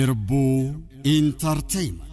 Irbuu Entertainment.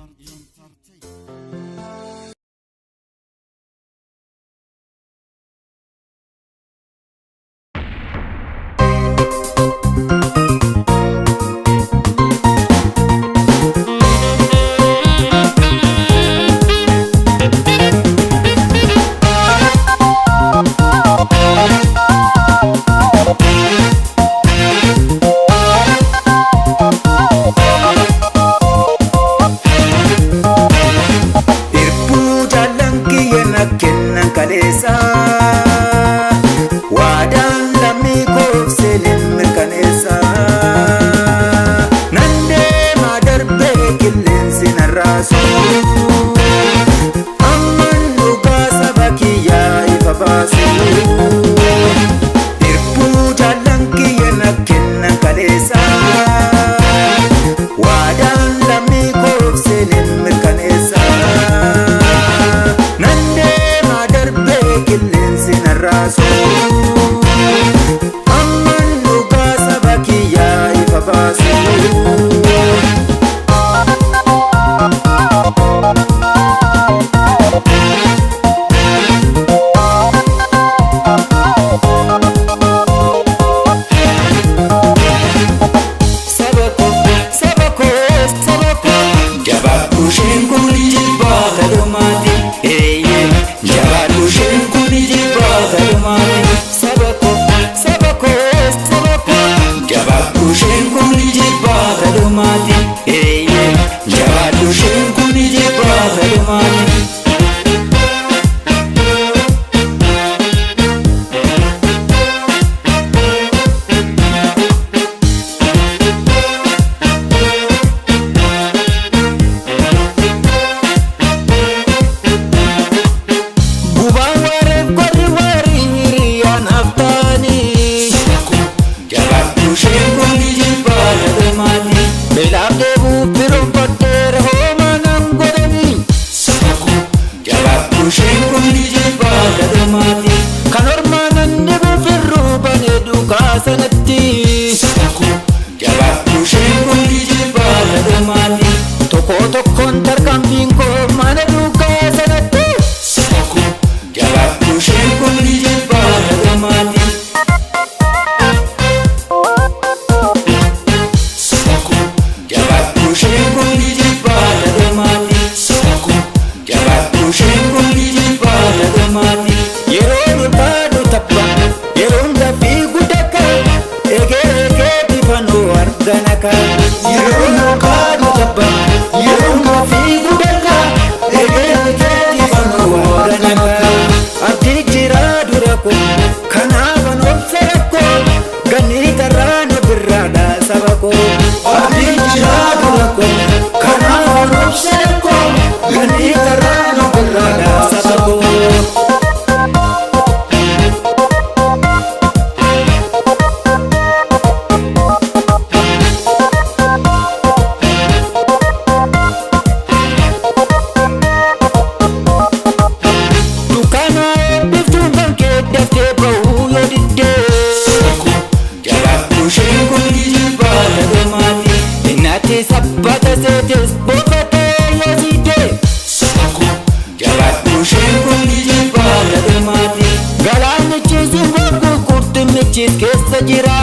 Irbuu jaallan kiyya na kennan kaleessa. Waadaan lammii koof seeneen mirkaneessa. Nan deemaa darbee qilleensi narraasu. Amman dhugaa saba kiyyaa ifa baasu. Irbuu jaallan kiyya na kennan kaleessa. Waadaan lammii koof seeneen mirkaneessa. Nan deemaa darbee qilleensi narraasu. Amman dhugaa saba kiyyaa ifa baasu. Saba koo, saba koo, saba koo. Jabaadhu isheen kun jibbaa kadhumaati. Eeyyee, jabaadhu isheen kun jibbaa kadhumaati. Saba koo, saba koo, saba koo. Jabaadhu isheen kun jibbaa kadhumaati. Eeyyee, jabaadhu isheen kun jibbaa kadhumaati. Gubaan wareef qorri warii hiriyaan haftaanii. Jabaadhu isheen kun jibbaa kadhumaati. Beelaaf deebuu biroon fadheera hoomaa nan godhanii. Jabaadhu isheen kun jibbaa kadhumaati. Kan ormaa nan dhibu firruu banee duukaa sanatti. Jabaadhu isheen kun jibbaa kadhumaati. Tokko tokkoon tarkaanfiin koo mana duukaa sanatti. Jabaadhu isheen kun jibbaa kadhumaati. Jabaadhu isheen kun jibbaa kadhumaati. Jabaadhu isheen kun jibbaa kadhumaati. Yeroo nu baadu tabba, yeroon dafii guddaa eegee eegee bifanuu argana ka. Yeroo nu baadu tabba, yeroon dafii guddaa eegee eegee bifanuu argana ka. Abdii jira dura koo, kanaaf an obsa rakkoo, ganni tarraa na birraadha saba koo. Abdii jira dura koo, kanaaf an obsa rakkoo, ganni tarraa na birraadha saba koo. Dukkaana eebbiftuun kan kee daftee ba'uu yoo diddee. Jabaadhu isheen kun jibbaa kadhumaati. Innaatti sabbata seetes boofatee yoo siidee. Jabaadhu isheen kun jibbaa kadhumaati. Galaanichis hin goggu qurxummichis keessa jira.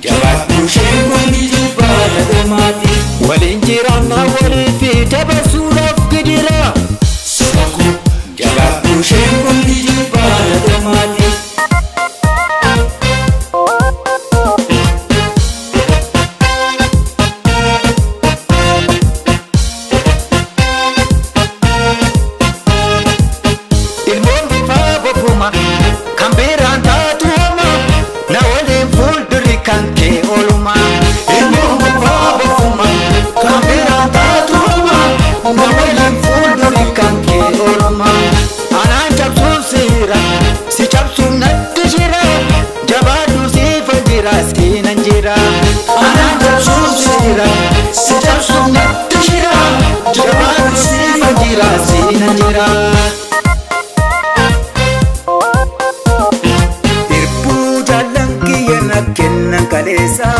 Jabaadhu isheen kun jibbaa kadhumaati. Waliin jiraannaa walii fi dabarsuudhaaf gidira. Jabaadhu isheen kun jibbaa kadhumaati. Ilmoon bifaa bofuma kan biraan taatu homa na waliin fuuldurri kan kee ooluma. Ilmoon bifaa bofuma kan biraan taatu homa na waliin fuuldurri kan kee ooluma. Anaan cabsuun seera si cabsuun natti jira jabaadhu siifa jira siinan jira. Anaan cabsuun seera si cabsuun natti jira jabaadhu siifa jira siinan jira. Irbuu jaallan kiyya na kennan kaleessa.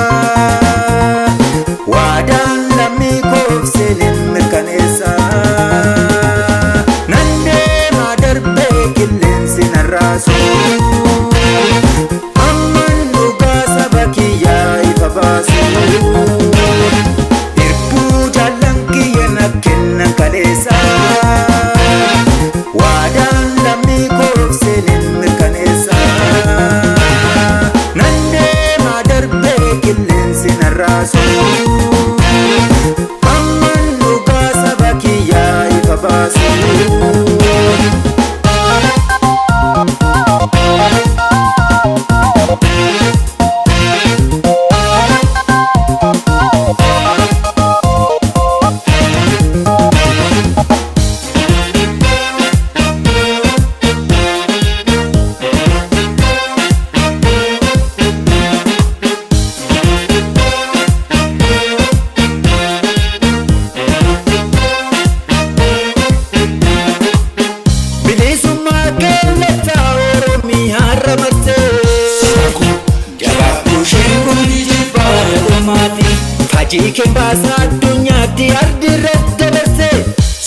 kun jilbaata dhumaati. Fajii kee baasaa addunyaatti ardirra dabarse.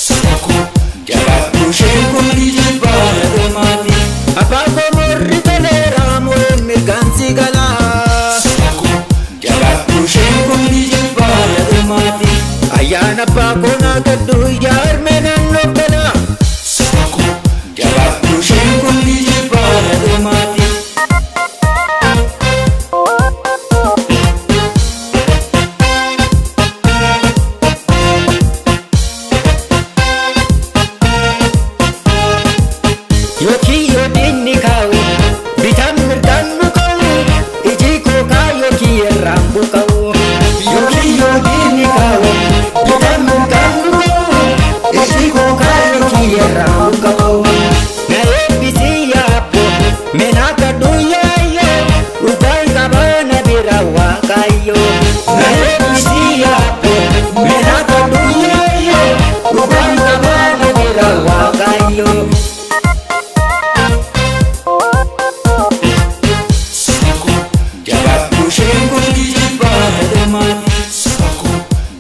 Saba jabaadhu isheen kun jilbaata dhumaati. Abbaa koo morri toleera mureen mirgaan si galaa. Saba jabaadhu isheen kun jilbaata dhumaati. Ayyaana abbaa koo naa gaddu yaarme naannoo kanaa. Saba jabaadhu isheen kun jilbaata dhumaati. Yookiin yoo diinni kaa'u bitaan mirgaan nu ka'u iji koo yookiin irraan buqa'u. Yookiin yoo diinni kaa'u bitaan mirgaan nu ka'u iji koo yookiin irraan buqa'u. Na eebbisii yaabbo mena kadhu yaayyoo dhugaan qabaa na bira waaqayyo. Na eebbisii yaabbo mena kadhu yaayyoo dhugaan qabaa na bira waaqayyo. Jabaadhu isheen kun jilbaata dhumaati. Saba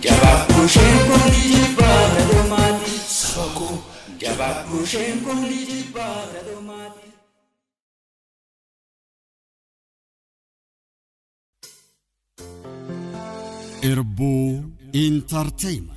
jabaadhu isheen kun jilbaata dhumaati. Saba jabaadhu isheen kun jilbaata dhumaati. Irbuu Entertainment.